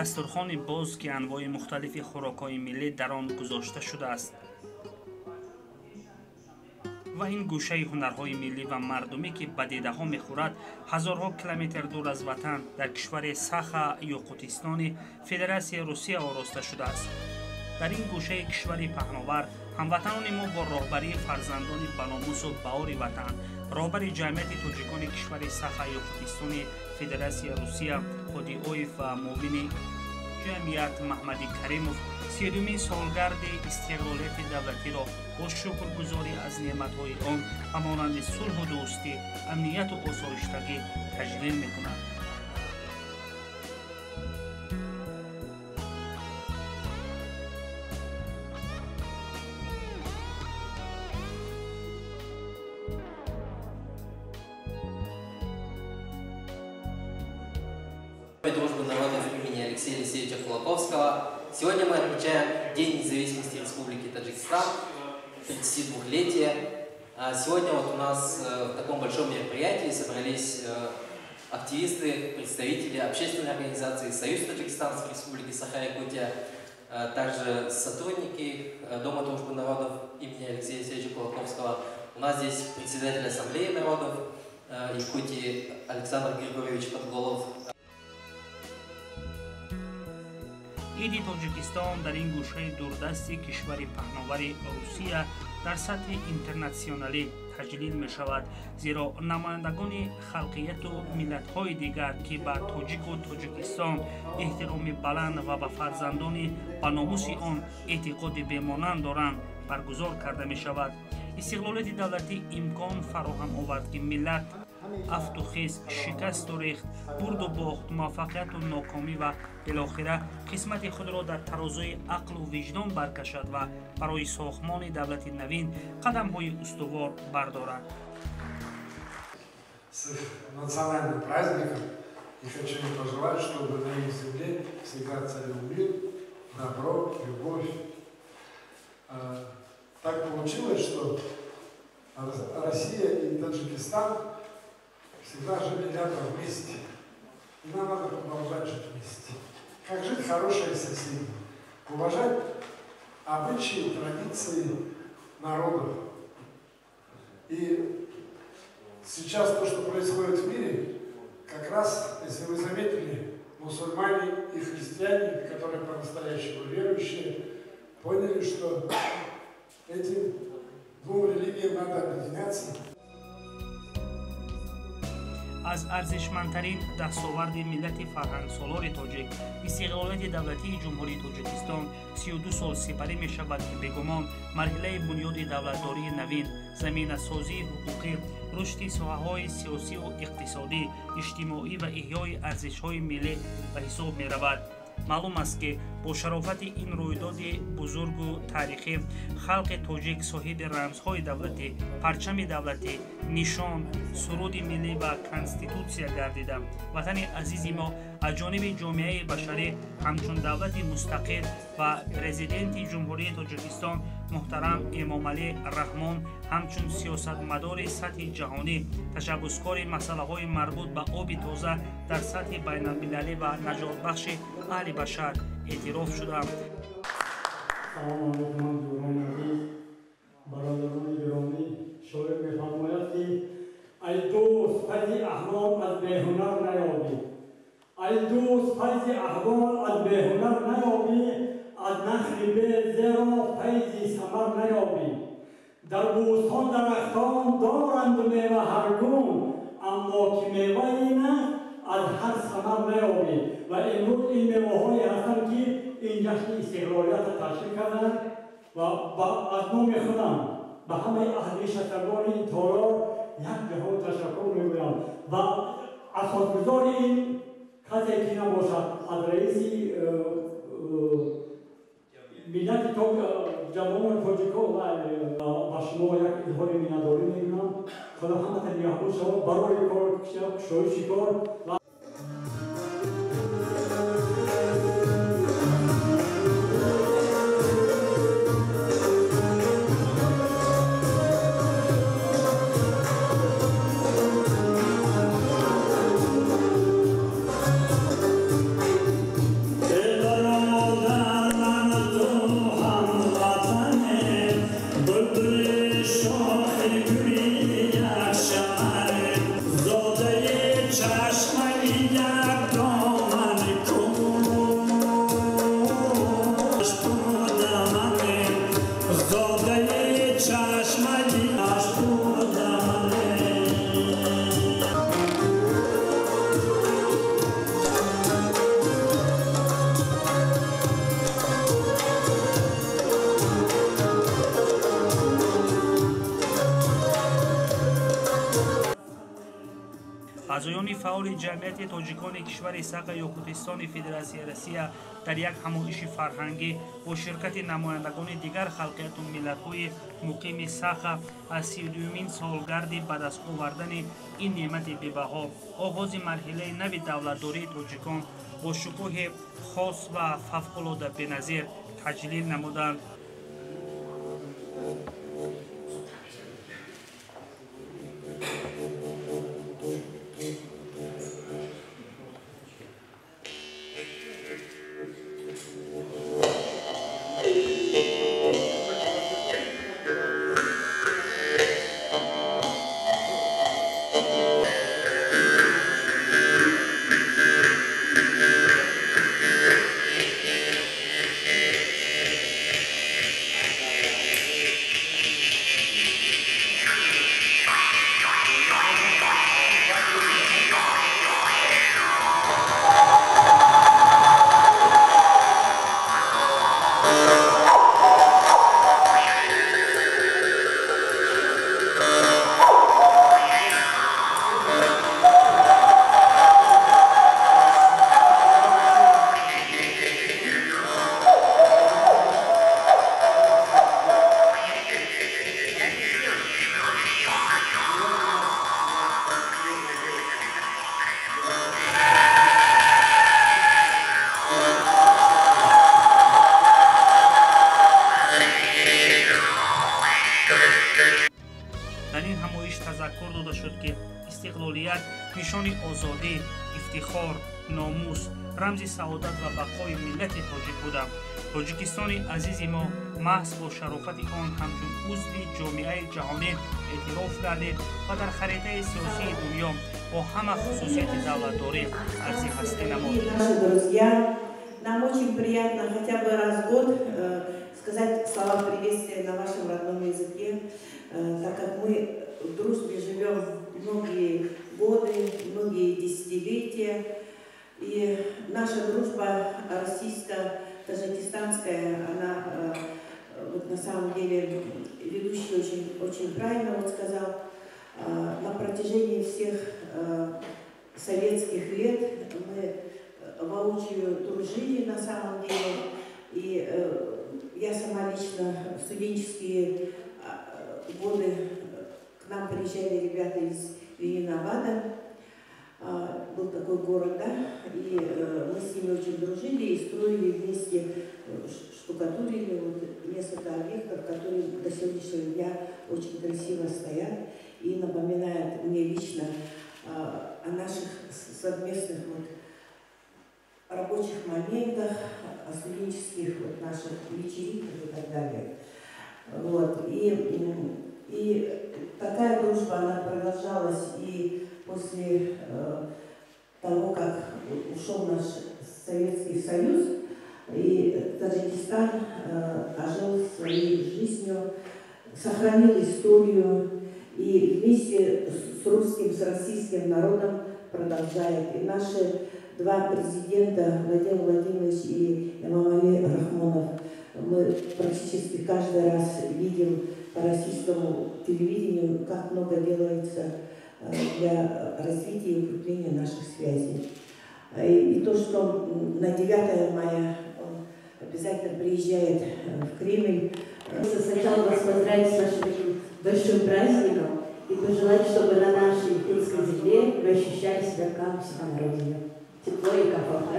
Дастурхони боз, ки анвои мухталифи хӯрокҳои миллӣ дар он гузошта шудааст, ва ин гӯшаи ҳунарҳои миллӣ ва мардумӣ, ки ба дидаҳо мехӯрад, ҳазорҳо километр дур аз ватан, дар кишвари Саха Ёқутистони Федератсияи Русия ороста шудааст. Дар ин гӯшаи кишвари паҳновар ҳамватанони мо бо роҳбарии фарзандони баномусу баъори ватан, роҳбари ҷамъияти тоҷикони кишвари Саха Ёқутистони Федератсияи Русия Ҳодиоев ва муовини ҷамъият Маҳмади Каримов 32-умин солгарди истиқлолияти давлатиро бо шукргузорӣ аз неъматҳои он ба монанди сулҳу дӯстӣ, амнияту осоиштагӣ таҷлил мекунанд. Дружбы народов имени Алексея Алексеевича Кулаковского. Сегодня мы отмечаем День независимости Республики Таджикистан, 32-летие. Сегодня вот у нас в таком большом мероприятии собрались активисты, представители общественной организации Союз таджикистанцев Республики Саха-Якутия, также сотрудники Дома дружбы народов имени Алексея Алексеевича Кулаковского. У нас здесь председатель Ассамблеи народов Якутии Александр Григорьевич Подголов. Иди Тоҷикистон дар ин гӯшаи дурдасти кишвари паҳновари Русия дар сатҳи интернатсионалӣ таҷлил мешавад, зеро намояндагони халқияту миллатҳои дигар, ки ба тоҷику Тоҷикистон эҳтироми баланд ва ба фарзандони ба номуси он эътиқоди бемонанд доранд, баргузор карда мешавад. Истиқлолияти давлатӣ имкон фароҳам овард, ки миллат афту хез, шикасту рехт, бурду бохт, муваффақияту нокомӣ ва билохира қисмати худро дар тарозуи ақлу виҷдон баркашад ва барои сохтмони давлати навин қадамҳои устувор бардорад. С их национальным праздником и хочу им пожелать, чтобы на их земле всегда царил мир, добро, любовь. Так получилось, что Россия и Таджикистан всегда жили рядом вместе. И нам надо продолжать жить вместе. Как жить хорошие соседи? Уважать обычаи, традиции народов. И сейчас то, что происходит в мире, как раз, если вы заметили, мусульмане и христиане, которые по-настоящему верующие, поняли, что этим двум религиям надо объединяться. Аз арзишмандтарин дастоварди миллати фарҳангсолори тоҷик, истиқлолияти давлатии Ҷумҳурии Тоҷикистон, 32 сол сипарӣ мешавад, ки бегумон марҳилаи бунёди давлатдории навин, заминасозии ҳуқуқӣ, рушди соҳаҳои сиёсиву иқтисодӣ, иҷтимоӣ ва эҳёи арзишҳои миллӣ ба ҳисоб меравад. Маълум аст, ки бо шарофати ин рӯйдоди бузургу таърихӣ халқи тоҷик соҳиби рамзҳои давлатӣ, парчами давлатӣ, нишон, суруди миллӣ ва конститутсия гардида, ватани азизи мо аз ҷониби ҷомеаи башарӣ ҳамчун давлати мустақил ва Президенти Ҷумҳурии Тоҷикистон муҳтарам Эмомалӣ Раҳмон ҳамчун сиёсатмадори сатҳи ҷаҳонӣ, ташаббускори масъалаҳои марбут ба оби тоза дар сатҳи байналмилалӣ ва наҷотбахши аҳли башар эътироф шуданд. Салому алайкум, дӯстони азиз, бародарони гиромӣ. Шоир мефармояд, ки ай дӯст, файзи аҳвол аз беҳунар наёбӣ, ай дӯст, файзи аҳвол аз беҳунар наёбӣ, аз нахли бе зеро файзи самар наёбӣ. Дар бӯстон дарахтон доранд мева ҳаргун, аммо ки меваи на аз ҳар самар наёбӣ. Ва имрӯз ин меваҳое ҳастанд, ки ин ҷашни истиқлолиятро ташкил карданд, ва аз номи худам ба ҳамаи аҳли шакаргони ин толор як ҷаҳон ташаккур мегӯям. Ва асосгузори ин касе ки набошад аз раиси миллати ҷавонони тоҷико ба шумо як изҳори миннатдорӣ мекунам. Худо ҳамата нигаҳбон шавад барои кор, кушоиши кор ва Аъзоёни фаъоли ҷамъияти тоҷикони кишвари Саха Ёкутистони Федератсияи Россия дар як ҳамоиши фарҳангӣ бо ширкати намояндагони дигар халқияту миллатҳои муқими Саха аз 32-мин солгарди ба даст овардани ин неъмати бебаҳо, оғози марҳилаи нави давлатдории тоҷикон бо шукӯҳи хос ва фавқулода беназир таҷлил намуданд. Дар ин ҳамоиш тазаккур дода шуд, ки истиқлолият нишони озодӣ, ифтихор, номус, рамзи саодат ва бақои миллати тоҷик буда, Тоҷикистони азизи мо маҳз бо шарофати он ҳамчун узви ҷомеаи ҷаҳонӣ эътироф гардид ва дар харитаи сиёсии дунё бо ҳама хусусияти давлатдорӣ арзи ҳастӣ намуд. Нам очень приятно хотя бы раз в год сказать слова приветствия на вашем родном языке, так как мы в дружбе живем многие годы, многие десятилетия. И наша дружба российско-таджикистанская, она вот на самом деле, ведущий очень, очень правильно вот сказал, на протяжении всех советских лет мы воочию дружили на самом деле. И я сама лично в студенческие годы к нам приезжали ребята из Ленинабада, был такой город, да, и мы с ними очень дружили и строили вместе, штукатурили вот несколько объектов, которые до сегодняшнего дня очень красиво стоят и напоминают мне лично о наших совместных вот рабочих моментах, о студенческих вот наших вечеринках и так далее. Вот. И такая дружба, она продолжалась и после того, как ушел наш Советский Союз, и Таджикистан ожил своей жизнью, сохранил историю и вместе с русским, с российским народом продолжает. И наши два президента, Владимир Владимирович и Эмомали Рахмонов, мы практически каждый раз видим по российскому телевидению, как много делается для развития и укрепления наших связей. И то, что на 9 мая он обязательно приезжает в Кремль. Сначала вас поздравить с нашим таким большим праздником и пожелать, чтобы на нашей финской земле вы ощущали себя как у себя на родине. Тепло и комфортно.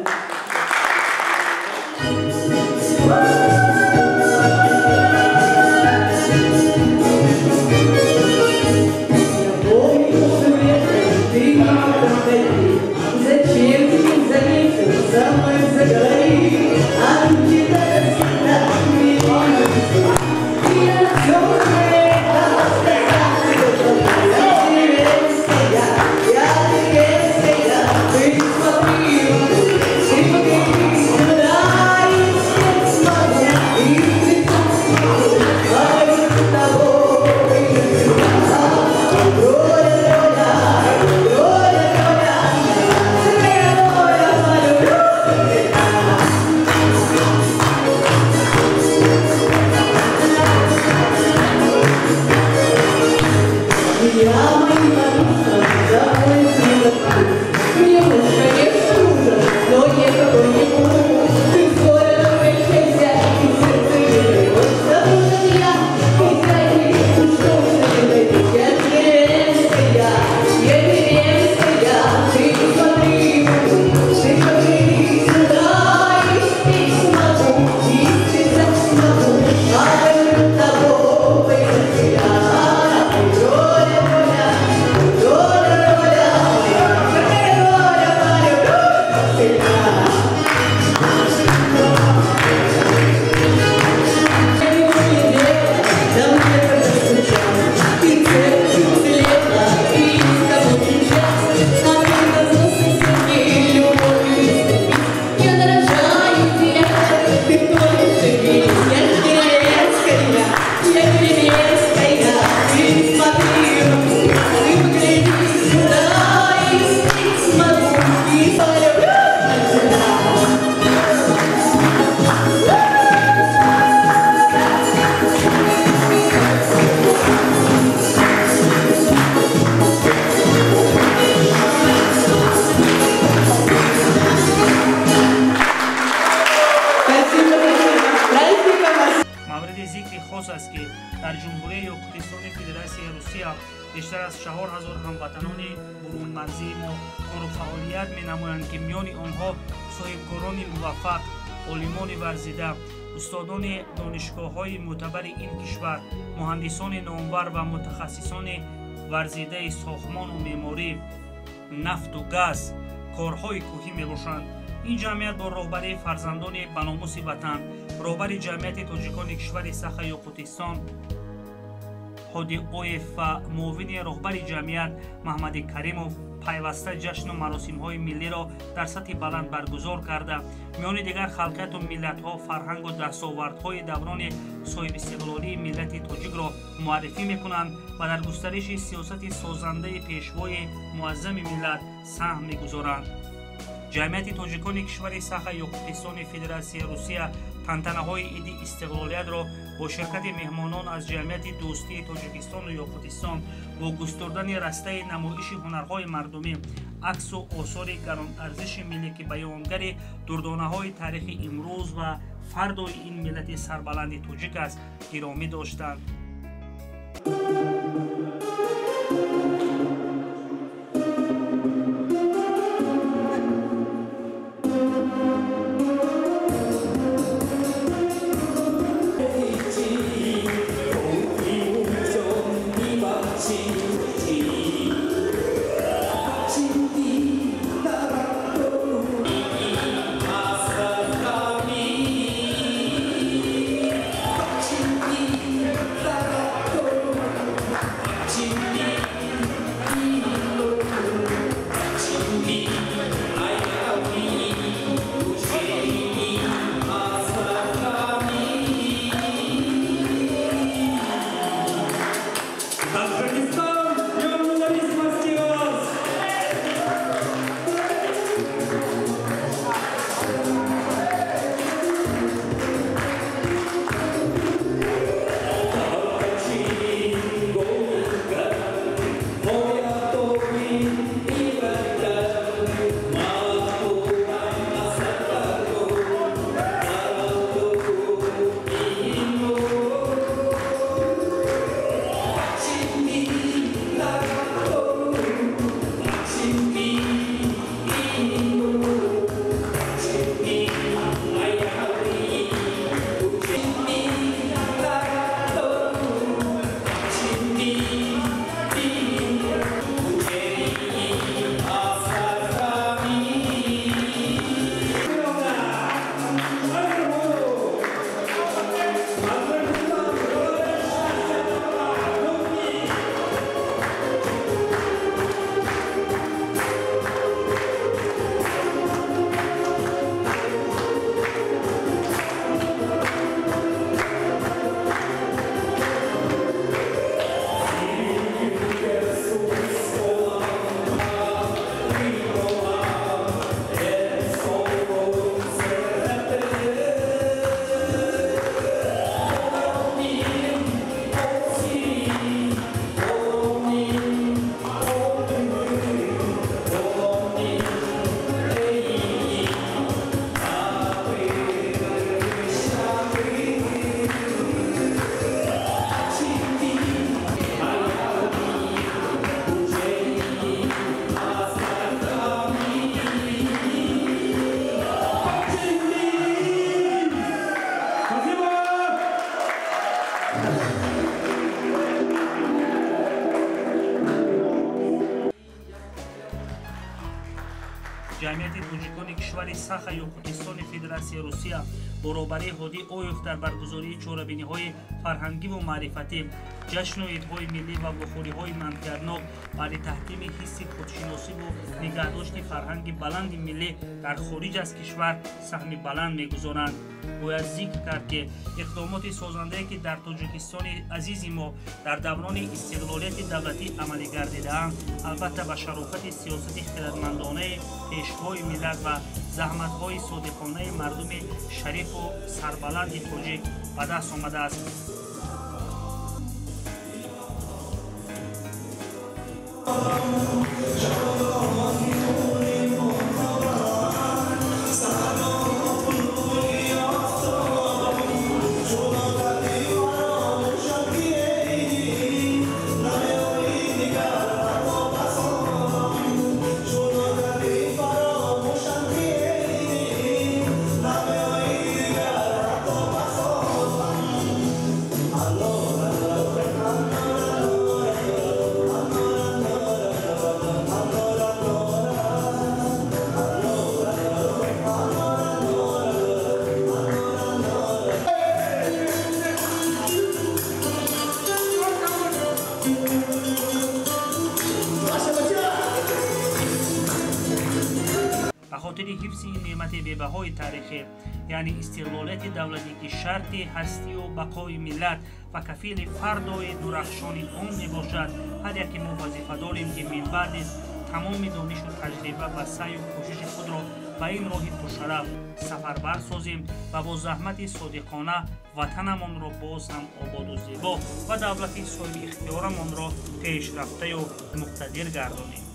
Зачем ты не заметил, со мной заговори? А ты так всегда я все я деревенская, я деревенская, ты смотри, ты Ҷумҳурии Ёқутистони Федератсияи Русия бештар аз 4000 ҳамватанони бурунмарзии мо кору фаъолият менамоянд, ки миёни онҳо соҳибкорони муваффақ, олимони варзида, устодони донишгоҳҳои мӯътабари ин кишвар, муҳандисони номвар ва мутахассисони варзидаи сохтмону меъморӣ, нафту газ, корҳои кӯҳӣ мебошанд. Ин ҷамъият бо роҳбарии фарзандони баномуси ватан, роҳбари ҷамъияти тоҷикони кишвари Саха Ёқутистон Ҳоди Оев ва муовини роҳбари ҷамъият Маҳмади Каримов пайваста ҷашну маросимҳои миллиро дар сатҳи баланд баргузор карда, миёни дигар халқияту миллатҳо фарҳангу дастовардҳои даврони соҳибистиқлолии миллати тоҷикро муаррифӣ мекунанд ва дар густариши сиёсати созандаи пешвои муаззами миллат саҳм мегузоранд. Ҷамъияти тоҷикони кишвари Саха Ёқутистони Федератсияи Русия тантанаҳои иди истиқлолиятро бо ширкати меҳмонон аз ҷамъияти дӯстии Тоҷикистону Ёқутистон бо густурдани растаи намоиши ҳунарҳои мардумӣ, аксу осори гаронарзиши миллӣ, ки баёнгари дурдонаҳои таърихи имрӯз ва фардои ин миллати сарбаланди тоҷик аст, гиромӣ доштанд. Ҷамъияти тоҷикони кишвари Саха Ёқутистони Федератсияи Русия бо роҳбарии Ҳодӣ Оев дар баргузории чорабиниҳои фарҳангиву маърифатӣ, ҷашну идҳои миллӣ ва вохӯриҳои манфиатнок баъди таҳкими ҳисси худшиносиву нигаҳдошти фарҳанги баланди миллӣ дар хориҷ аз кишвар саҳми баланд мегузоранд. Бояд зикр кард, ки иқдомоти созандае, ки дар Тоҷикистони азизи мо дар даврони истиқлолияти давлатӣ амалӣ гардидаанд, албатта ба шарофати сиёсати хирадмандонаи пешвои миллат ва заҳматҳои содиқонаи мардуми шарифу сарбаланди тоҷик ба даст омадааст. Ба хотири ҳифзи ин неъмати бебаҳои таърихӣ, яъне истиқлолияти давлатӣ, ки шарти ҳастию бақои миллат ва кафили фардои дурахшони он мебошад, ҳар яке мо вазифа дорем, ки минбаъд низ тамоми донишу таҷриба ва саъю кӯшиши худро ба ин роҳи пуршараф сафарбар созем ва бо заҳмати содиқона ватанамонро боз ҳам ободу зебо ва давлати соҳиби ихтиёрамонро пешрафтаю муқтадир гардонем.